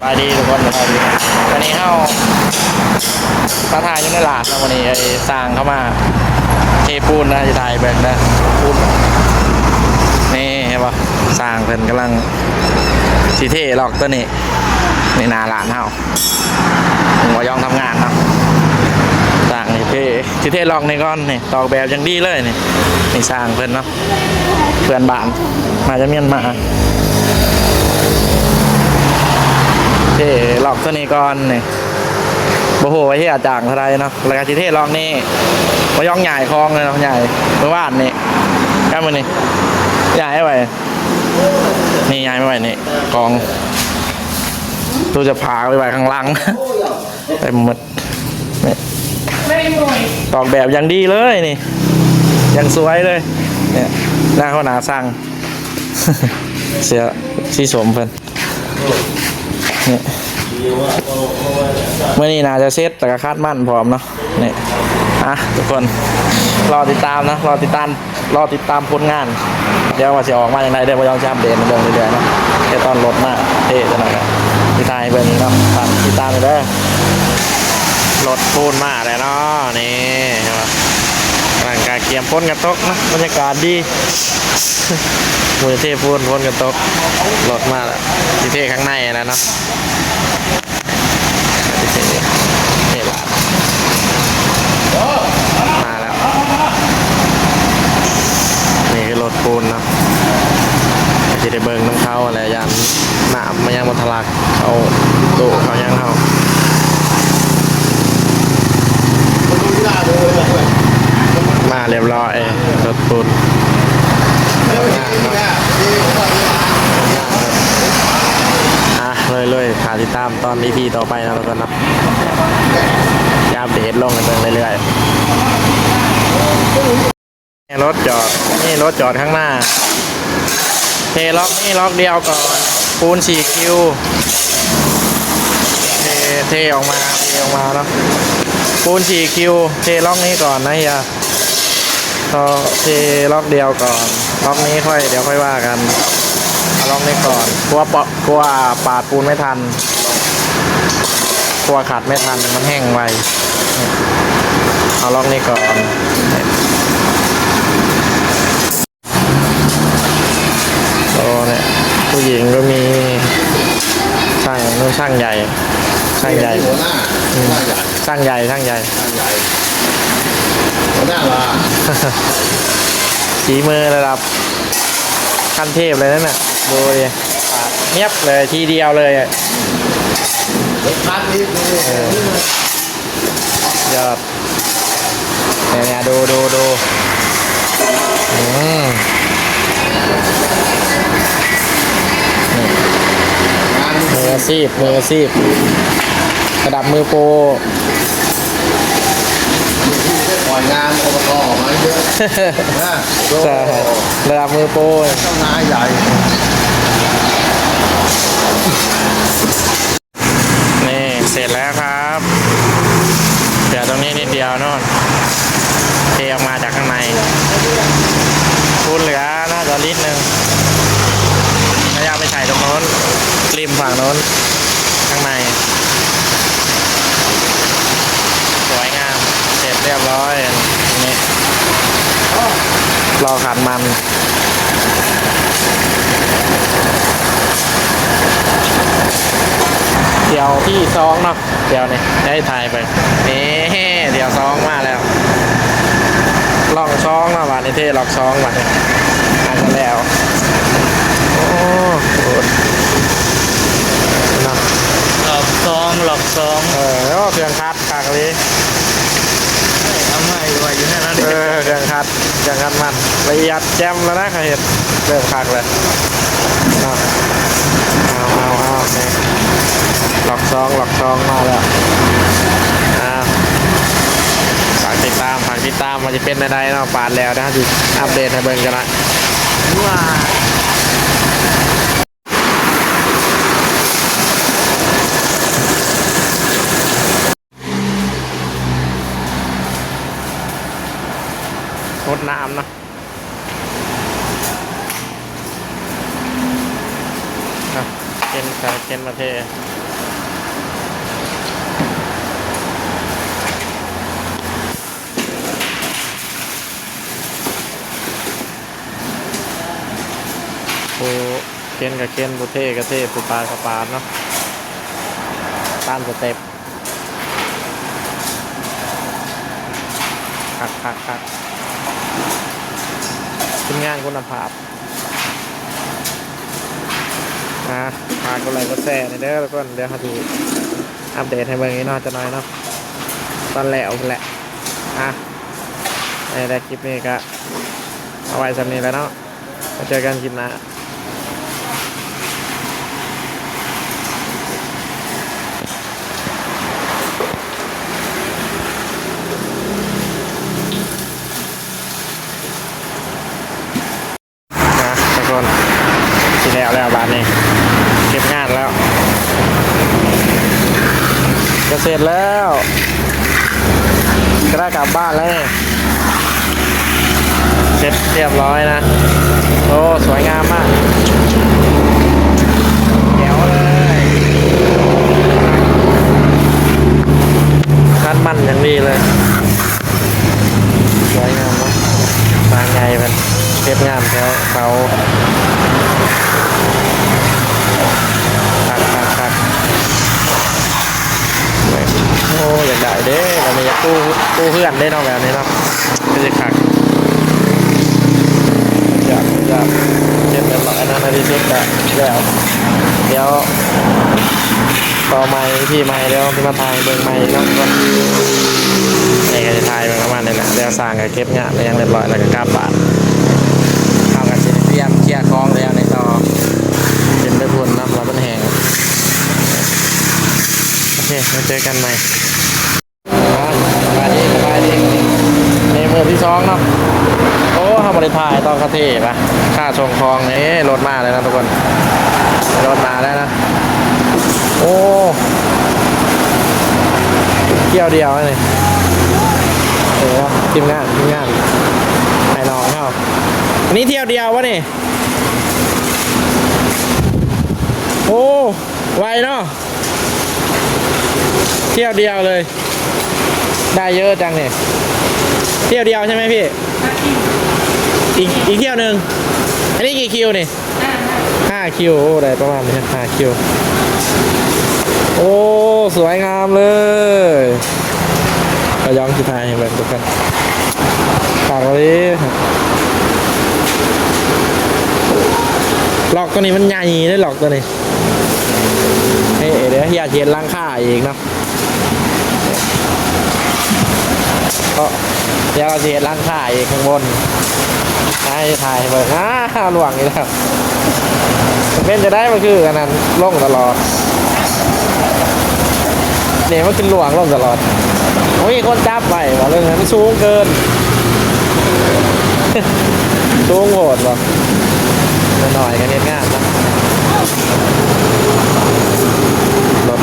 ສະບາຍດີທຸກຄົນ ສະບາຍດີ. ວັນນີ້ເຮົາມາຖ່າຍຢູ່ໃນລາດເນາະ, ວັນນີ້ໄອ້ຊ່າງເຂົາມາເທປູນນະ, ຊິຖ່າຍເບິ່ງເດີ ປູນ. ນີ້ເຫັນບໍ່? ຊ່າງເພິ່ນກຳລັງຊິເທລັອກຕົວນີ້, ນີ້ໜ້າລາດເຮົາ. ບໍ່ຍອມທຳງານເນາະ, ຊ່າງນີ້ເທ ຊິເທລັອກນີ້ກ່ອນ. ນີ້ຕອກແບບຢ່າງດີເລີຍນີ້, ນີ້ຊ່າງເພິ່ນເນາະ, ເພື່ອນບ້ານ ມາຈາກມຽນມາ. ເທລັອກຕົວນີ້ກ່ອນນີ້, ບໍ່ຮູ້ວ່າເຮັດຈ້າງເທົ່າໃດເນາະ. ແລ້ວກໍຊິເທລັອກນີ້, ບໍ່ຍອມຍ້າຍຂອງເລີຍເນາະ, ຍ້າຍມື້ວານນີ້ກັບມື້ນີ້, ຍ້າຍໄວ້ ນີ້ ຍ້າຍມາໄວ້ນີ້, ຂອງຕູ້ຈະພາໄປໄວ້ຂ້າງຫຼັງ ເຕັມໝົດ. ນີ້ ຕອກແບບຢ່າງດີເລີຍນີ້, ຢ່າງສວຍເລີຍ. ນີ້ ໜ້າຫົວໜ້າຊ່າງ ເສື້ອສີສົ້ມເພິ່ນ. ນີ້ ມື້ນີ້ໜ້າຈະເສັດ ແລ້ວກໍຂັດມັນພ້ອມເນາະ. ນີ້ ອ່ະ ທຸກຄົນ ລໍຕິດຕາມເນາະ, ລໍຕິດຕາມ ລໍຕິດຕາມຜົນງານ. ດຽວວ່າຊິອອກມາຈັ່ງໃດເດີ, ບໍ່ຍອມຊິອັບເດດໃຫ້ເບິ່ງເລື້ອຍໆເນາະ. ແຕ່ຕອນລົດມາເທຈັ່ງໃດກໍຊິຖ່າຍໃຫ້ເບິ່ງອີກເນາະ, ຝາກຕິດຕາມເດີ. ລົດປູນມາແລ້ວເນາະ, ນີ້ ເຫັນບໍ່? ກຳລັງກະກຽມ, ຝົນກໍຕົກເນາະ, ບັນຍາກາດດີ. ມື້ເທປູນ ຝົນກໍຕົກ, ລົດມາແລ້ວ, ຊິເທຂ້າງໃນຫັ້ນແຫຼະເນາະ. ເທລາດມາແລ້ວ. ນີ້ຄືລົດປູນເນາະ, ກໍຊິໄດ້ເບິ່ງນຳເຂົາແຫຼະ, ຢ້ານນ້ຳມັນຍັງບໍ່ທະລັກເຂົ້າຕູ້ເຂົ້າຫຍັງເຮົາ. ມາຮຽບຮ້ອຍ ລົດປູນ. ອ່ະ ເລື້ອຍໆ ຖ້າຕິດຕາມຕອນ ອີພີ ຕໍ່ໄປເນາະ ທຸກຄົນເນາະ, ຈະອັບເດດລົງໃຫ້ເບິ່ງເລື້ອຍໆ. ລົດຈອດ ນີ້ລົດຈອດຂ້າງໜ້າ, ເທລັອກນີ້ລັອກດຽວກ່ອນ, ປູນສີ່ຄິວ ເທ ເທອອກມາ ເທອອກມາເນາະ, ປູນສີ່ຄິວ ເທລັອກນີ້ກ່ອນນະເຮຍ. ເທລັອກດຽວກ່ອນ, ລັອກນີ້ຄ່ອຍ ດຽວຄ່ອຍວ່າກັນ. ເອົາລັອກນີ້ກ່ອນ, ກົວປະ ກົວປາດປູນໄມ່ທັນ, ກົວຂັດໄມ່ທັນ ມັນແຫ້ງໄວ. ເອົາລັອກນີ້ກ່ອນ. ໂອ້ ເນຍ ຜູ້ຍິງກໍມີ, ຊ່າງ ນູ້ນຊ່າງໃຫຍ່ ຊ່າງໃຫຍ່ ຫົວໜ້າ ອືມ ຊ່າງໃຫຍ່ ຊ່າງໃຫຍ່ ຊ່າງໃຫຍ່ ຫົວໜ້າວ່າ ຝີມືລະດັບຂັ້ນເທບເລີຍນັ້ນນະ. ດູດິ ປາດ ງຽບເລີຍ ທີດຽວເລີຍ ເອີ ຍອດ. ເນຍ ເນຍ ດູ ດູ ດູ ອືມ ນີ້ ມືອາຊີບ ມືອາຊີບ ລະດັບມືໂປຣ ປອຍງານ ໂອປະກອບ ອອກມາເຍອະ ນະ ໂອ້ ລະດັບມືໂປຣ ເຈົ້ານາຍໃຫຍ່. นี่เสร็จแล้วครับ เหลือตรงนี้นิดเดียวโน่น เทออกมาจากข้างใน ปูนเหลือน่าจะลิตรหนึ่ง แล้วเอาไปใส่ตรงโน้น ริมฝั่งโน้น ข้างใน สวยงาม เสร็จเรียบร้อย นี่ รอขัดมัน เดี่ยวที่สองเนาะ เดี่ยวนี้ได้ถ่ายไป นี่ เดี่ยวสองมาแล้ว ล็อกสองเนาะ บาดนี้เทล็อกสองบาดนี้ อันนั้นแล้ว โอ้โห เนาะ ล็อกสอง ล็อกสอง เออ โอ้ เครื่องขัด คักอีหลี เอามาไว้อยู่ในนั้น เออ เครื่องขัด เครื่องขัดมัน ละเอียดแจ่มแล้วนะ เขาเฮ็ด เริ่มคักแล้วเนาะ เอา เอา เอา นี่ ล็อกสอง ล็อกสองมาแล้ว อ่า ฝากติดตาม ฝากติดตาม ว่าจะเป็นจั่งใดเนาะ ปาดแล้วนะ สิอัปเดตให้เบิ่งกันนะ ว้า หดน้ำเนาะ อ่ะ เข็น เข็นมาเท ເຄນກໍເຄນ ຜູ້ເທກໍເທ ຜູ້ປາດກໍປາດເນາະ ຕາມສະເຕັບ ຄັກໆໆ ທີມງານຄຸນນະພາບ. ອ່າ ຝາກກົດໄລກົດແຊແດ່ເດີທຸກຄົນ ດຽວເຮົາຊິອັບເດດໃຫ້ເບິ່ງອີກເນາະ ຈັກໜ້ອຍເນາະ ຕອນແລ້ວພຸ້ນແຫຼະ. ອ່າ ໄດ້ ໄດ້ ຄລິບນີ້ກໍເອົາໄວ້ສ່ຳນີ້ແຫຼະເນາະ ມາເຈີກັນຄລິບໜ້າ. ອ່ະ ທຸກຄົນ ຊິແລ້ວແລ້ວບາດນີ້ ເກັບງານແລ້ວ ຈະເສັດແລ້ວ ຈະໄດ້ກັບບ້ານແລ້ວນີ້ ເສັດຮຽບຮ້ອຍນະ. ໂອ້ ສວຍງາມມາກ ແຖວເລີຍ ຄັດມັນຢ່າງດີເລີຍ. ສວຍງາມເນາະ ສາງໃຫຍ່ເພິ່ນເກັບງາມແຖວເສົາ ຄັກໆໆ. ໂອ້ ຢາກໄດ້ເດ້ ແບບນີ້ຢາກປູ ປູເຮືອນເດ້ເນາະ ແບບນີ້ເນາະ ຄືຊິຄັກ. ຢາກ ຢາກເຮັດແບບນັ້ນ ໃນທີ່ສຸດກະແລ້ວ ດຽວ ຕໍ່ໃໝ່ ອີພີໃໝ່ ດຽວຊິມາຖ່າຍເບິ່ງໃໝ່ເນາະ ນີ້ກໍຊິຖ່າຍເບິ່ງປະມານນີ້ແຫຼະ ດຽວສ້າງກໍເກັບງານຫຍັງຮຽບຮ້ອຍ ແລ້ວກໍກັບບ້ານ ເຮົາກໍຊິໄດ້ຕຽມເຄຍຂອງແຖວນີ້ຕໍ່ ຂຶ້ນໄປພຸ້ນເນາະ ວ່າມັນແຫ້ງ. ໂອເຄ ມາເຈີກັນໃໝ່. ອ່າ ສະບາຍດີ ສະບາຍດີ ນີ້ມື້ທີສອງເນາະ. ໂອ້ ເຮົາບໍ່ໄດ້ຖ່າຍຕອນເຂົາເທປະ ຄ່າສົ່ງຂອງນີ້ ລົດມາແລ້ວເນາະທຸກຄົນ ລົດມາແລ້ວນະ. ໂອ້ ຖ້ຽວດຽວນີ້ ເອີ ທີມງານ ທີມງານອ້າຍນ້ອງເຮົາ ນີ້ຖ້ຽວດຽວວະນີ້. ໂອ້ ໄວເນາະ ຖ້ຽວດຽວເລີຍ ໄດ້ເຍອະຈັງນີ້ ຖ້ຽວດຽວໃຊ່ໄໝພີ່? ອີກ ອີກຖ້ຽວໜຶ່ງ ອັນນີ້ກີ່ຄິວນີ້? ຫ້າຄິວ ໂອ້ ໄດ້ປະມານຫ້າຄິວ. ໂອ້ ສວຍງາມເລີຍ ກະຢອງຊິຖ່າຍໃຫ້ເບິ່ງທຸກຄົນ ຄັກອີ່ຫຼີ. ລັອກໂຕນີ້ມັນໃຫຍ່ເດ້ ລັອກໂຕນີ້ ເອີ ດຽວເຮົາຊິເຮັດຫຼັງຄາອີກເນາະ ເພາະດຽວເຮົາຊິເຮັດຫຼັງຄາອີກຂ້າງບົນ ໃຫ້ຖ່າຍໃຫ້ເບິ່ງ. ອ້າ ລ່ວງອີກແລ້ວ ເປັນຈັ່ງໃດ ມັນຄືອັນນັ້ນ ລົງຕະຫຼອດ ນີ້ມັນຂຶ້ນລ່ວງລົງຕະຫຼອດ. ໂອ້ຍ ຄົນຈັບໄວ້ບໍ່ ເລື່ອງນັ້ນມັນສູງເກີນ ສູງໂພດບໍ່ ໜ້ອຍໆ ກໍເຮັດງານເນາະ ລົດ.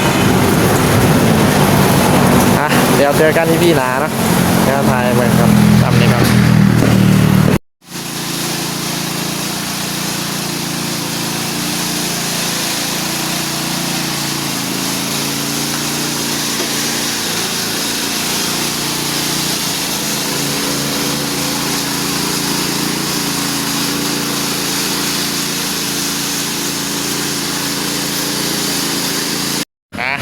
ອ່ະ ດຽວເຈີກັນອີພີໜ້າເນາະ ດຽວຖ່າຍໃຫ້ເບິ່ງກ່ອນ ຊ່ຳນີ້ກ່ອນ. ອ່າ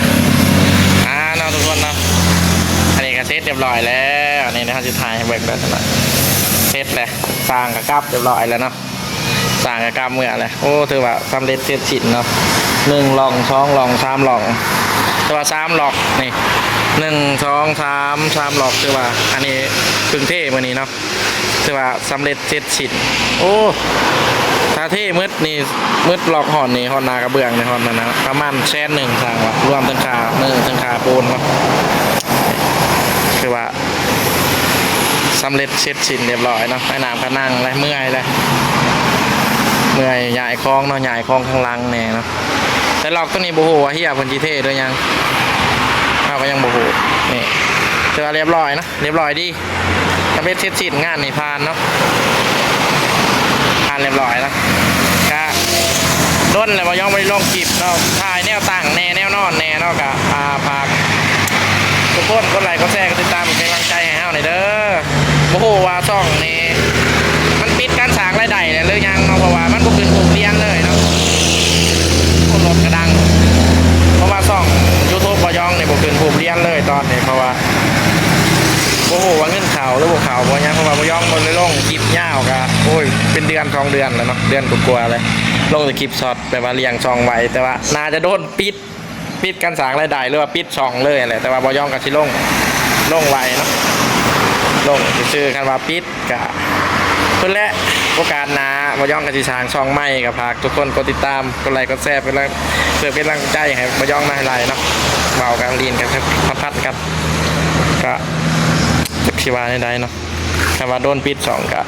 ອ່າເນາະທຸກຄົນເນາະ ອັນນີ້ກໍເສັດຮຽບຮ້ອຍແລ້ວ ນີ້ເຮົາຊິຖ່າຍໃຫ້ເບິ່ງເດີ ເສັດແລ້ວ ສ້າງກໍກັບຮຽບຮ້ອຍແລ້ວເນາະ ສ້າງກໍກັບເມືອແລ້ວ. ໂອ້ ຖືວ່າສຳເລັດເສັດສິ້ນເນາະ ໜຶ່ງລ່ອງ ສອງລ່ອງ ສາມລ່ອງ ຖືວ່າສາມລັອກນີ້ ໜຶ່ງ ສອງ ສາມ ສາມລັອກ ຖືວ່າອັນນີ້ເພິ່ງເທມື້ນີ້ເນາະ ຖືວ່າສຳເລັດເສັດສິ້ນ. ໂອ້ ຖ້າເທໝົດນີ້ ໝົດລັອກຮອດນີ້ ຮອດໜ້າກະເບື້ອງນີ້ ຮອດນັ້ນນະ ປະມານແສນໜຶ່ງ ສ້າງວ່າ ລວມທັງຄ່າເນີ ທັງຄ່າປູນເນາະ ຄືວ່າສຳເລັດເສັດສິ້ນຮຽບຮ້ອຍເນາະ. ອ້າຍນ້ຳກະນັ່ງແລ້ວ ເມື່ອຍແລ້ວ ເມື່ອຍ ຍ້າຍຂອງເນາະ ຍ້າຍຂອງຂ້າງຫຼັງແດ່ເນາະ. ແຕ່ລັອກໂຕນີ້ບໍ່ຮູ້ວ່າເຮຍເພິ່ນຊິເທຫຼືຍັງ ເຮົາກໍຍັງບໍ່ຮູ້. ນີ້ ຖືວ່າຮຽບຮ້ອຍເນາະ ຮຽບຮ້ອຍດີ ສຳເລັດເສັດສິ້ນ ງານນີ້ຜ່ານເນາະ ຜ່ານຮຽບຮ້ອຍເນາະ. ກະດົນແລ້ວບໍ່ຢອງບໍ່ໄດ້ລົງຄລິບເນາະ ຖ່າຍແນວຕັ້ງແດ່ ແນວນອນແດ່ເນາະ. ກະ ອ່າ ຝາກທຸກຄົນກົດໄລ ກົດແຊ ກົດຕິດຕາມ ເປັນກຳລັງໃຈໃຫ້ເຮົາແດ່ເດີ. ບໍ່ຮູ້ວ່າຊ່ອງນີ້ມັນປິດການສ້າງລາຍໄດ້ແລ້ວຫຼືຍັງເນາະ ເພາະວ່າມັນບໍ່ຂຶ້ນຮູບຫຼຽນເລີຍເນາະ. ລົດກະດັງ ເພາະວ່າຊ່ອງຢູທູບບ່າວຢອງນີ້ບໍ່ຂຶ້ນຮູບຫຼຽນເລີຍຕອນນີ້ ເພາະວ່າບໍ່ຮູ້ວ່າເງິນເຂົ້າຫຼືບໍ່ເຂົ້າບໍ່ຫຍັງ ເພາະວ່າບ່າວຢອງບໍ່ໄດ້ລົງຄລິບຍາວກະ ໂອ້ຍ ເປັນເດືອນສອງເດືອນແລ້ວເນາະ ເດືອນກວ່າໆແລ້ວ ລົງແຕ່ຄລິບຊັອດ ແບບວ່າລ້ຽງຊ່ອງໄວ້ ແຕ່ວ່າໜ້າຈະໂດນປິດ ປິດການສ້າງລາຍໄດ້ ຫຼືວ່າປິດຊ່ອງເລີຍຫັ້ນແຫຼະ ແຕ່ວ່າບ່າວຢອງກະຊິລົງ ລົງໄວ້ເນາະ ລົງຊື່ໆ ຄັນວ່າປິດກະ ພຸ້ນແຫຼະ ໂອກາດໜ້າບ່າວຢອງກະຊິສ້າງຊ່ອງໃໝ່ ກະຝາກທຸກຄົນກົດຕິດຕາມ ກົດໄລກ໌ ກົດແຊ ເພື່ອເປັນກຳລັງໃຈໃຫ້ບ່າວຢອງມາໃຫ້ຫຼາຍເນາະ ເວົ້າກັນຫຼິ້ນກັນພັດໆກັນ ກະຈັກຊິວ່າແນວໃດເນາະ ຄັນວ່າໂດນປິດຊ່ອງກະ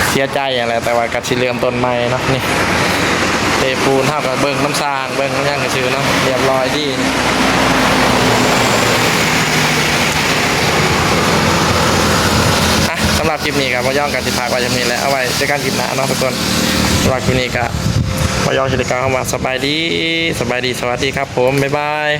ເສຍໃຈຫັ້ນແຫຼະ ແຕ່ວ່າກະຊິເລີ່ມຕົ້ນໃໝ່ເນາະ ນີ້ ເທປູນ ເຮົາກະເບິ່ງນຳຊ່າງ ເບິ່ງນຳຫຍັງຊື່ໆເນາະ ຮຽບຮ້ອຍດີ ອ່ະ ສຳລັບຄລິບນີ້ກະບ່າວຢອງກະຊິຝາກໄວ້ສ່ຳນີ້ແຫຼະ ເອົາໄວ້ເຈີກັນຄລິບໜ້າເນາະທຸກຄົນ ສຳລັບຄລິບນີ້ກະບ່າວຢອງຊິໄດ້ກ່າວຄຳວ່າສະບາຍດີ ສະບາຍດີ ສະຫວັດດີຄັບຜົມ ບາຍບາຍ.